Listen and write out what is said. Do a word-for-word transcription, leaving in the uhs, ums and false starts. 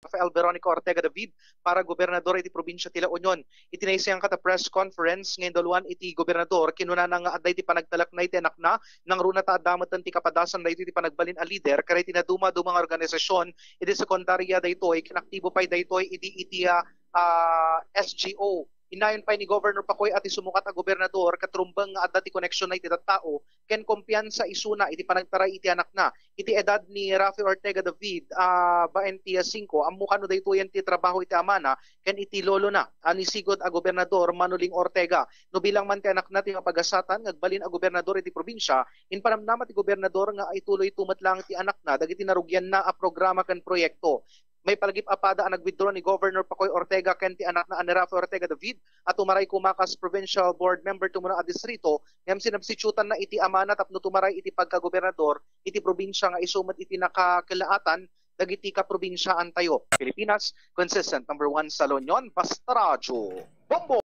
Rafael Veronica Ortega David para gobernador iti probinsia ti La Union. Iti naisayangkan a press conference nga indaluan iti gobernador, kinunana nga adda iti panagtalakna iti anakna, nangruna ta adda metten ti kapadasan daytoy iti panagbalin a lider kadagiti nadumaduma nga organisasyon iti sekundaria daytoy, ken aktibo pay daytoy idi iti, ah, ah, S G O. Innayon pay ni Governor Pacoy a ti sumukat a gobernador ket rumbeng nga adda ti koneksionna iti tattao ken kumpiansa isuna iti panagtaray iti anakna. Iti edad ni Rafi Ortega David, ah, baente singko, ammo kano daytoyen ti trabaho iti amana ken iti lolona a ni sigud a gobernador Manoling Ortega. No bilang man ti anakna ti mapagasatan nga agbalin a gobernador iti probinsia, impanamnama ti gobernador nga ituloyto met laeng ti anakna dagiti narugianna a programa ken proyekto. Maipalagip a pada a nag-withdraw ni Governor Pacoy Ortega ken ti anakna a ni Rafi Ortega David a tumaray koma kas provincial board member ti umuna a distrito ngem sinubstitutanna iti amana tapno tumaray iti pagkagobernador iti probinsia nga isu met iti nakakellaatan dagiti kaprobinsiaantayo. Pilipinas, consistent number one sa La Union, basta radyo, Bombo!